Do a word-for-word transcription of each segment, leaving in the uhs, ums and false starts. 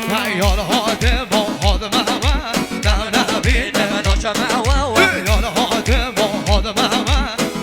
Hey, yar hadim o, hadim ewe, dev nebîne. Naşe me we we. Hey, yar hadim o, hadim ewe,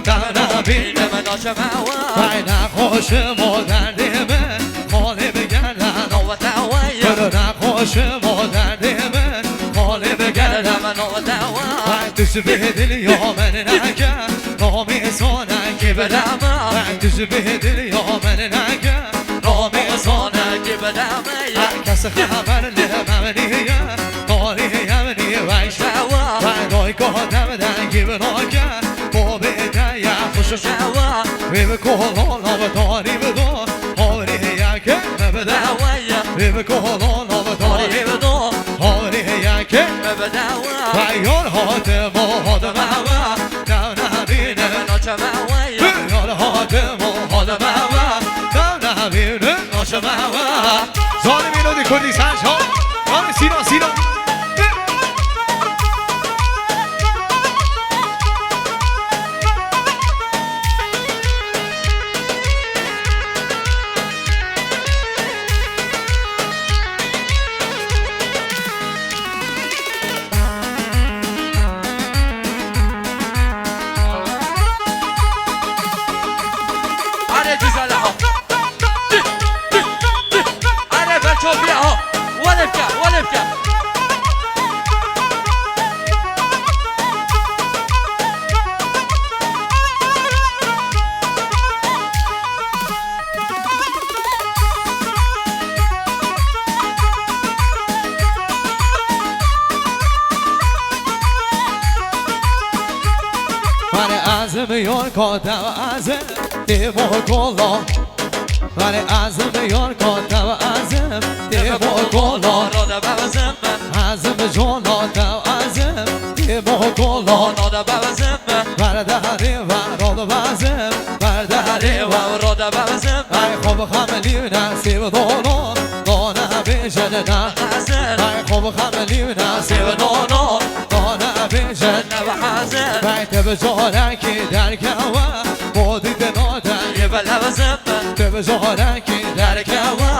dev nebîne. Naşe me we. Hey, nexweşim o derdê min, xalê bi gerdan. Navete we ye. Hey, nexweşim o derdê min, xalê bi gerdan. Navete we. Hey, tu ji bê dil ya min neke, namê sonekî bide me. Hey, tu ji bê dil ya min neke, namê sonekî bide me. Her kes xeber li me nîye, tarî yevnî weş. Şewa. Ve dayka dev dengî binake, bo bê te ye xweş. Şewa. Wê bi kolana bi tarî bido, havrê yekê me bide. Şewa ye. Wê bi kolana bi tarî bido, havrê yekê me bide. Ve yar hatim o hadim ewe, dev nebîne. Naşe me we ye. Yar hatim o hadim ewe, dev nebîne. Naşe me we. Zanî melodî kurdî sen şa. Zanî sîna sîna. Are güzel ha. Are ben çok iyi ha. Walefke, walefke. Mane azim yon kotev azim, tê bo kola. Mane azim yon kotev azim, tê bo kola. Azim jona tev azim, tê bo kola. Verdarê ve rol bazim, verdarê ve rol bazim. Ay xo bi xemlî û nesîb dono, dona bêjin ne. Ay xo bi xemlî û nesîb dono, dona bêjin. Vay te bi carekî derkewe, bo dîtino te yê belewzim. Te bi carekî derkewe,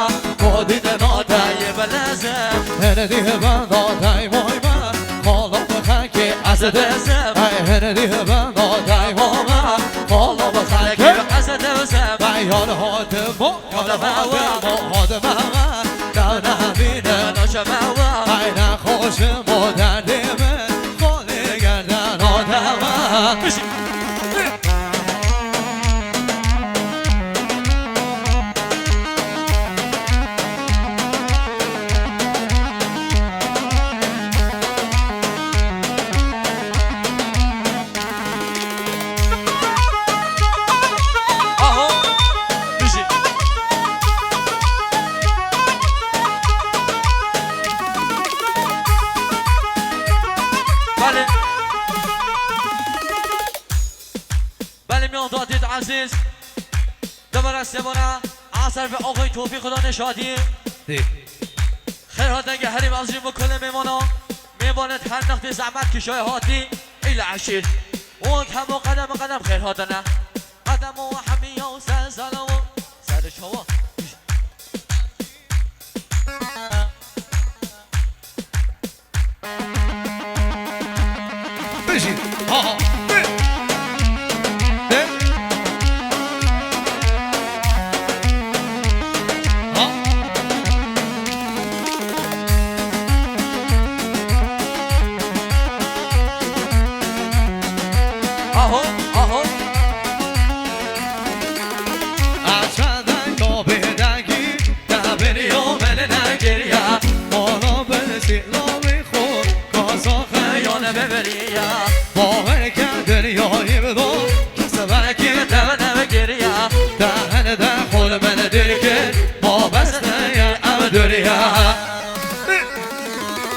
bo dîtino te yê belezim. Hene dî benda daymoy me, xala bi xelkê ez dizim. Ay hene dî benda daymoy me, xala bi xelkê ez dizim. Ay yar hatimo, yar hatimo, hatimo me, dev nebîne. Naşe me we. Ay nexweşim o derdê min, xalê gerdan o dewe. Aho. Bijî. Belê. Belê, miyan dadît ezîz. Demere semana, a ser ve ağay Tofîq Xuda neşadî. Dê. Xêr hatine ge herî bazî bo kulê mêvana. Mêvanet her nextê zehmet kişay hatî. Île eşîr. O hemo qedem qedem xêr hatine. Qedem o hemiya û ser zala û ser çawa. Bijî. Ha, ha. Ê. Ê. Ha. Aho, aho. Aşağıdan kapıdaki tabiri o beni ne geriye. Ona beni silahı Kazaxê yane beveriya. Bawer ke dinyayê bido, kesebekî tevne vekiriya. Te hene de xol min dirkir, mabeste ye ev duriya.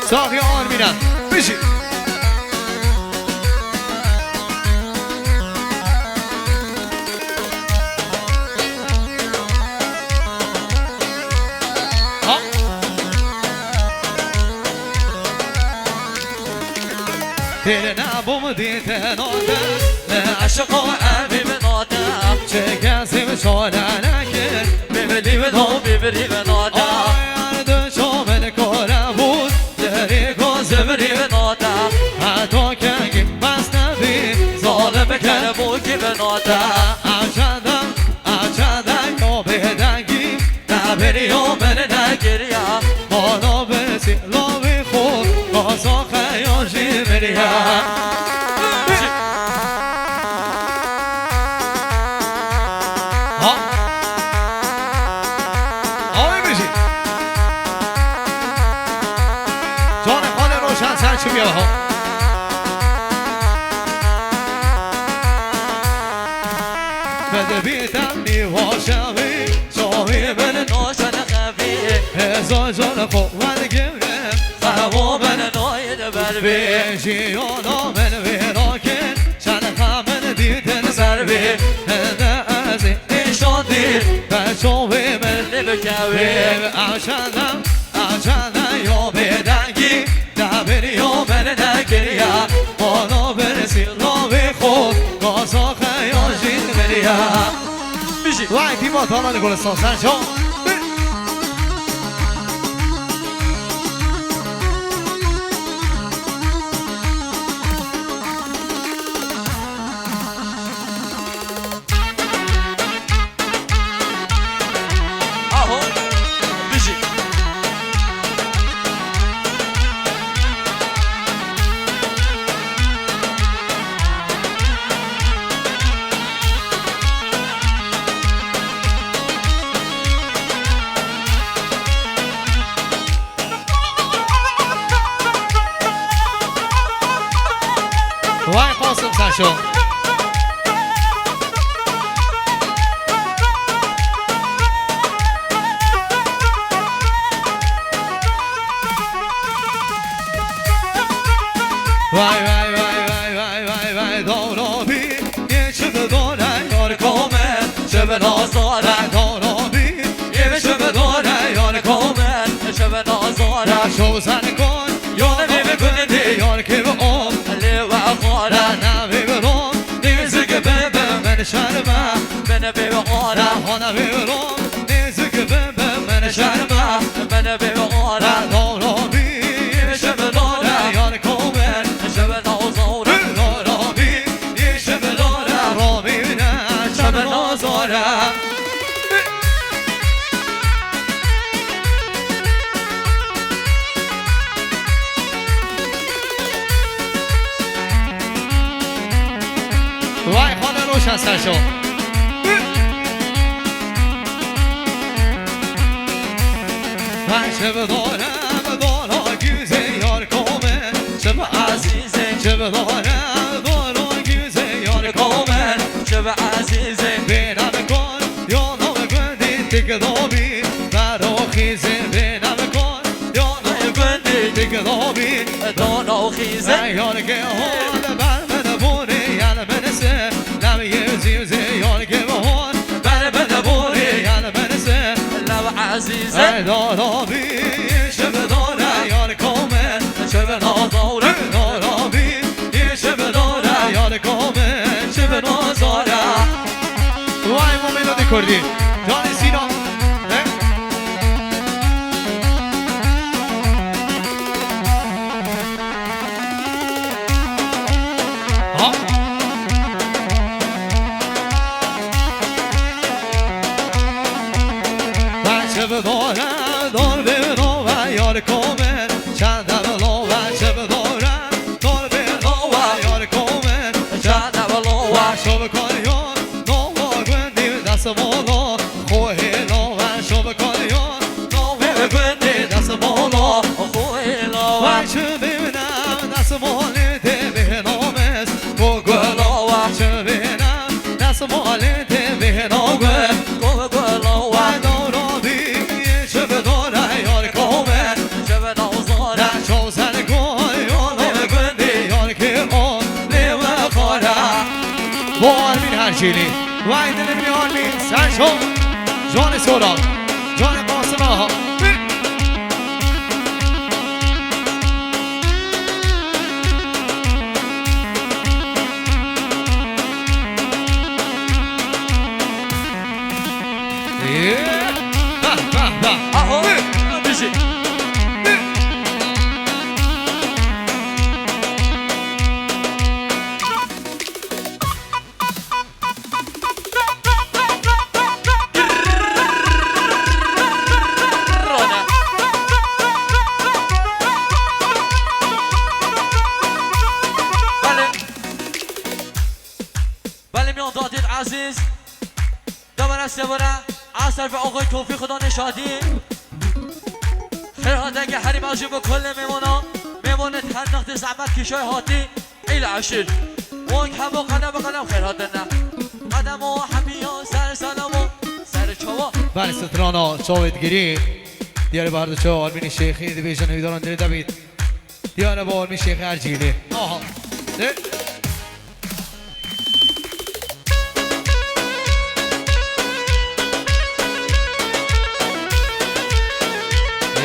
Saxiya Armîne, bijî. Têrê nebûm dîtino te, ne eşiqo evî bino te. Çi kesî bi şole nekir, bibirî bino, bibirî bino te. Ay, erdi şo min ko Ecele, ecele yo bêdengî, ne beriyo min ne geriya. Bala bi sîlavê xwe, gaza xeya jî miriya. Ha? Awê bijî. Canê xalê Roşan, sen çi biya ha? Fedebî temnî vaşevî, çavî bin noşen xevî. Hêza can xo wergêre, xewo bin noyê de berbî. Jiyana min vêrakin, çend xemin dîtin serbî. Hinde ez ê nîşan dî, be çavê min lê bikewî. Eşedem, eşedem yo bêdengî, Debir yo min nekiriye, bana bir sîlavê xwe, gaza xeya jî miriye. Bijî. Vay, dîma Talanê Gulistan, sen çawa? Aho, bijî. Vay Qasim, sen şo. Vay, vay, vay, vay, vay, vay, vay, dawra bî, yê çi bi dore yar komen, çi bi nazare, dawra bî, yê çi bi dore yar komen, çi bi nazare. Ya şo sen kon, ya ne bi gundê, yar kê bi o, lê we xare, ne bi bi ron, nêzik bi bi min şerme, min bi bi xare, hana bi bi ron, nêzik bi bi min şerme, min bi bi xare, dawra bî, yê çi bi dore yar komen, çi bi nazare, dawra bî, yê çi bi dore, ramîne, çi bi nazare. Vay xalê Roşan, sen şo. Vay çi bi dore, bi dora güzê yar komen, çi bi ezîzê, çi bi dore, bi dora güzê yar komen, çi bi ezîzê, bêne bi kon, yo nav gundî tik dobî, bero xîzê, bêne bi kon, yo nav gundî tik dobî, dona û xîzê. Ey yar ke hol ber min borê, yel min se, lev yevzî yevzî yar ke hol ber min borê, yel min se, lev ezîzê. Ey dora bî, çi bi dore yar komen, çi bi nazare, dora bî, yê çi bi dore yar komen, çi bi nazare. Vay bu melodî kurdî. Canê Sînan. He? Ha? Çi bi dore, dor bi nove yar komen, çende bi love, çi bi dore, dor bi nove yar komen, çende bi love. Şov kar yar, nova gundî dest mola, xo hêla ve şov kar yar, nova gundî dest mola, xo hêla ve. Vay çi bi nav dest molê te bê names, ko gula ve. Çi bi nav dest molê te bê names, ko gula ve. Dawra bî, çi bi dore yar komen, çi bi nazare. Çaw ser ko, yo nav gundî yar ke o, lê we xare. Bo Armîn Hercîlî. Vay dilê min Armîn, sen şo. Canê Sora. Canê Qasim Ağa. Bah, bah, bah. Aho. Bijî. Bora, asar ve oxoy Tofîq Xudanê şadî. Xêr hate ge herî mezin bo kule mêmona. Mêmonê her nextê zehmet kişay hatî. Îl eşir. Wan hemo qedem bi qedem xêr hatine. Qedem o hemiya ser selam o ser çawa. Belê strana çavê digirî. Diyarbekir çawa Armînê Şêxî dibêjin hêvîdaran dilê de bît. Diyarbekir Armîn Şêxî Ercîlî. Aha. Ê.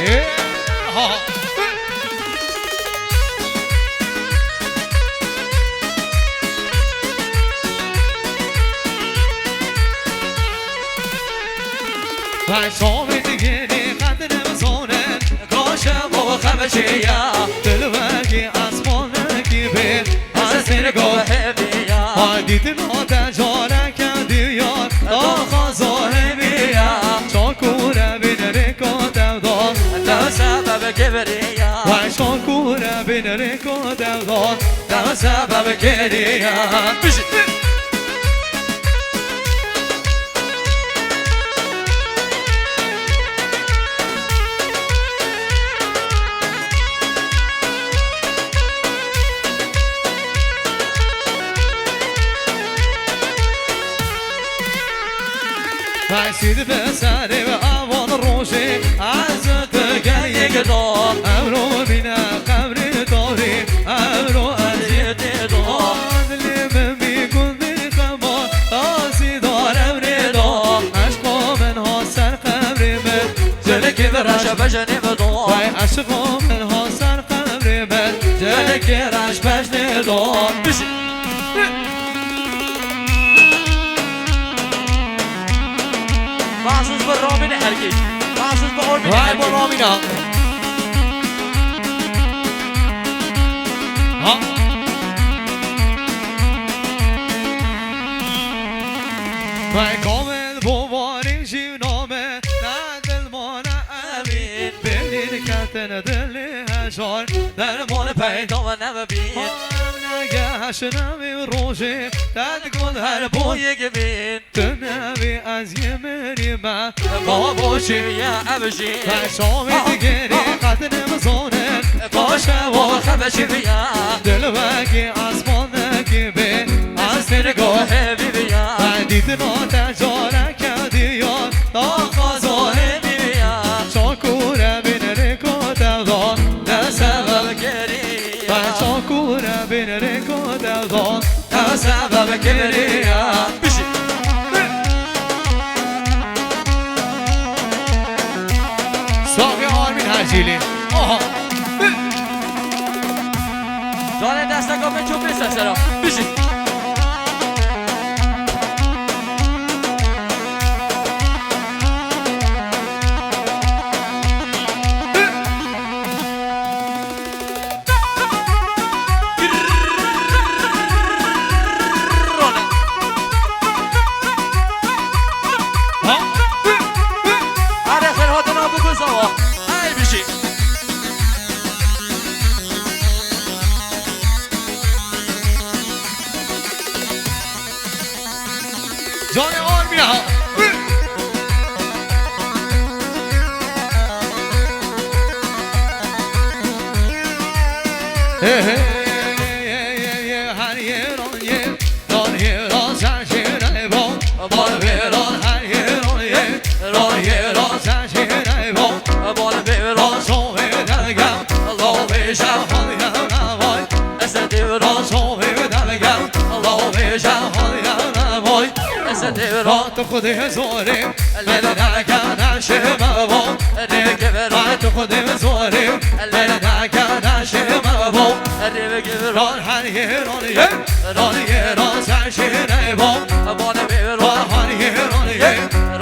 Ê. Ha. Vay şovê digirî qedrim zonin, kaşe bo xebeşiya. Dilwekî esmanekî bê, ez sêr gohê biya. Hay dîtin o te careke diyar, daxa zohê biya. Çakure bin rêka devdar, te sebeb kibiriya. Vay çakure bin rêka devdar, te sebeb kiriya. Bijî. Mescid bi serê ve avan rojê, ez tu gel yek do. Evro bine qevrê darê, evro ez yê tê do. Dilê min bî gundê xema, tasî dar evrê do. Eşqa min ha ser qevrê min, cilekê bi reşe bejenê bi do. Vay eşqa min ha ser qevrê min, cilekê reş bejenê do. Bijî. Mahsus bi Ramînê Ergî. Mahsus bi Ormînê Vay Ergî. Bo Ramîna. Ha? Vay komel bo varê jî name, ne dilmane evîn. Bêlîn ketin dilê hejar, derman peyda nebe bîn. Ev nege heşnevî rojê, te digul her boyê gibîn. Tu nevî ez yê mirî me. Babo çi ye ev jî? Te şavê digêrî qednim zonin. Kaşe wo xebeşî biya. Dilwekî esmanekî bê. Ez sêr gohê bibiya. Te dîtin o te careke diyar. Daxa zohê bibiya. Çakure bin rêka devdar. Ne sebeb kiriya. Te çakure bin rêka devdar. Ne sebeb kiriya. Bijî. Saxê Armîn Hercîlî. Aha. Canê desteka me çopê sesera. Bijî. Hadi xêr hatina bikun sawa. Ey bijî. Canê Armîna. He he. Her yeran ye, dan yeran sen şêrê bo. Bal veran her yeran ye, dan yeran sen şêrê bo. Bal veran soğe dergem, Allah ve şahal yana vay. Ese devran soğe dergem, Allah ve şahal yana vay. Ese devran tu xudê zorê, lele dergem şema bo. Rêke veran tu xudê zorê, lele dergem şema bo. Rêke veran Ran her yê ran yê, ran yê ran ser şêrê bo. Bal vê ran. Ran her yê ran yê,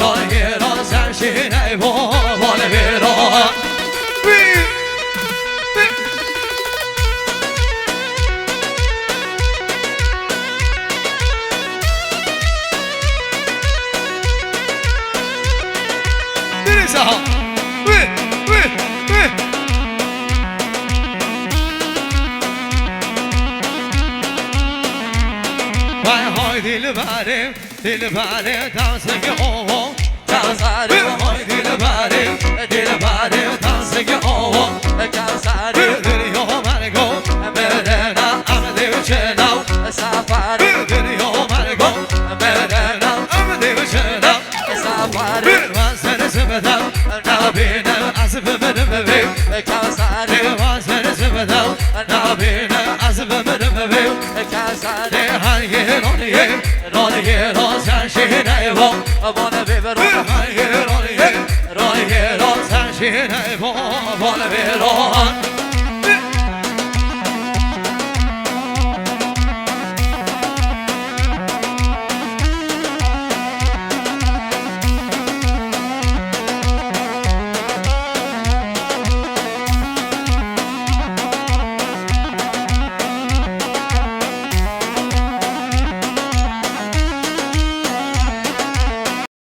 ran yê ran ser şêrê bo. Bal vê ran. Dirê saha. Wê, wê, wê. Vay hay dilberê, dilberê danseke ho ho. Sarê, hay dilberê, dilberê, tazegî awa. Kevserê, diriyo mergo, merena, em dê çi nav. Sefarê, diriyo mergo, merena, em dê çi nav. Sefarê, bir ben seni sevedim, nabîne, ez bimirim vê. Kevserê, ben seni sevedim, nabîne, ez bimirim vê. Kevserê, hangî roniyê, roniyê, ron sen şîne bo. Bone bê ron. Hangî roniyê, roniyê, ron sen şîne bo. Bone bê ron.